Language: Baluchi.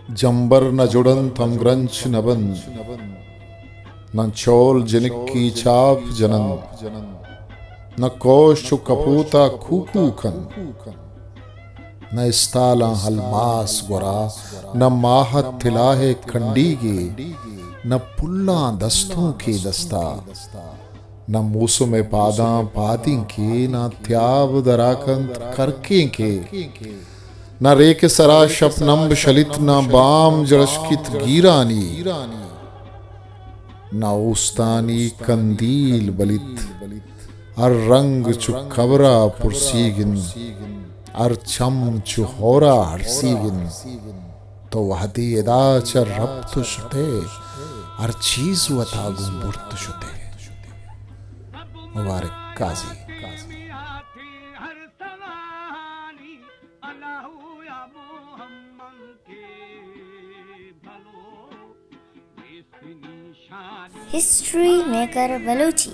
جمبر نہ جڑنت، ہمگرنچ نہ بنت، نہ چول جنکی چاپ جننت، نہ کوش چو کپوتا کوکو کنت، نہ استالاں الماس گورا، نہ ماہ تلاہ کنڈیگے، نہ پلاں دستونکے دستا۔ نہ موسم ءِ پاداں پادینکے، نہ تیاب درا کنت کرکینکے، نہ ریک ءِ سرا شپ نمب شلیت، نہ بام جڑشکیت گیرانی، نہ اوستانی کندیل بلیت۔ ہر رنگ چو کبرا پرسیگ انت، ہر چم چو ہورا ہرسیگ انت۔ تو وہدے ادا چہ رپت و شتئے، ہر چیز وتا گوں برت شتئے۔ مبارک قاضی۔ History maker Balochi.